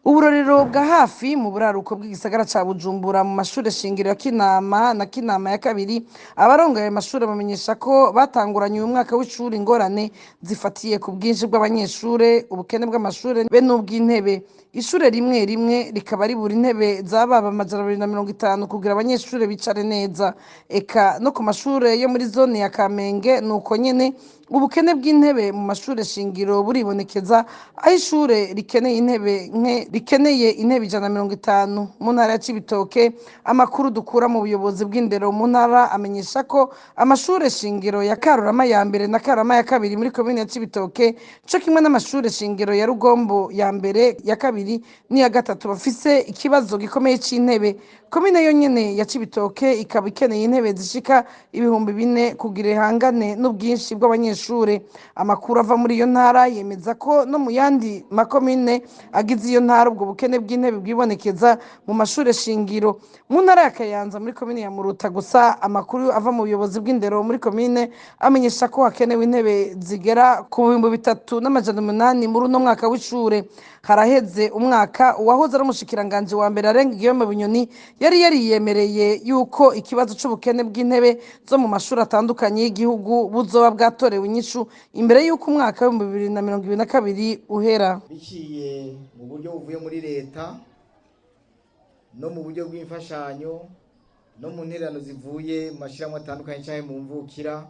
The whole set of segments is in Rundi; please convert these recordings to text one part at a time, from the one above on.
Uburorero bwa hafi mu buraruko bw'igisagara ca Bujumbura, mu mashure shingiro ya Kinama na Kinama ya kabiri, abarongoye ayo mashure bamenyesha ko batanguranye uyu mwaka w'ishuri ingorane zifatiye ku bwinshi bw'abanyeshure, ubukene bw'amashure be n'ubw'intebe. Ishure rimwe rimwe rikaba ribura intebe zababa 250 kugira abanyeshure bicare neza. Eka no ku mashure yo muri zone ya Kamenge nuko nyene, ubukene bw'intebe mu mashure shingiro buribonekeza, aho ishure rikeneye intebe nke rikeneye intebe 150. Mu ntara ya Cibitoke, amakuru dukura mu buyobozi bw'indero mu ntara amenyesha ko amashure shingiro ya Karurama ya mbere na Karurama ya kabiri muri komine ya Cibitoke, co kimwe n'amashure shingiro ya Rugombo ya mbere, ya kabiri n'iya gatatu, bafise ikibazo gikomeye c'intebe. Komine yonyene ya Cibitoke ikaba ikeneye intebe zishika 4000 kugira ihangane n'ubwinshi bw'abanyeshure. Amakuru ava muri iyo ntara yemeza ko no mu yandi makomine agize iyo ntara ubwo bukene bw'intebe bwibonekeza mu mashure shingiro. Mu ntara ya Kayanza, muri komine ya Muruta gusa, amakuru ava mu buyobozi bw'indero muri komine amenyesha ko hakenewe intebe zigera ku 3800 muri uno mwaka w'ishure. Haraheze umwaka uwahoze ari umushikiranganji wa mbere Alain Guillaume Bunyoni yari yariyemereye yuko ikibazo c'ubukene bw'intebe zo mu mashuri atandukanye y'igihugu buzoba bwatorewe inyishu imbere y'uko umwaka w'2022 uhera. Biciye mu buryo buvuye muri leta, no mu buryo bw'imfashanyo, no mu ntererano zivuye mu mashyirahamwe atandukanye canke mu mvukira,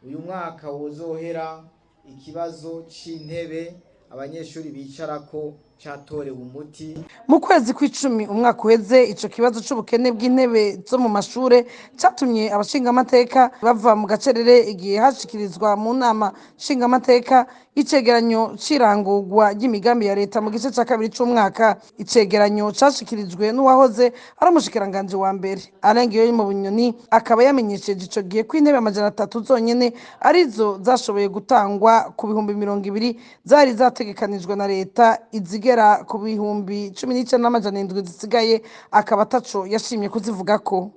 uyu mwaka wozohera ikibazo c'intebe abanyeshuri bicarako catorewe umuti. Mu kwezi kw'icumi umwaka uheze, ico kibazo c'ubukene bw'intebe zo mu mashure catumye abashingamateka bava mu gacerere igihe hashikirizwa mu nama nshingamateka icegeranyo c'irangurwa ry'imigambi ya leta mu gice ca kabiri c'umwaka. Icegeranyo cashikirijwe n'uwahoze ari umushikiranganji wa mbere Alain Guillaume Bunyoni, akaba yamenyesheje ico gihe ko intebe 300 zonyene arizo zashoboye gutangwa ku 20,000 zari zategekanijwe na leta. Izigera ku 19,700 zisigaye akaba ataco yashimye kuzivugako.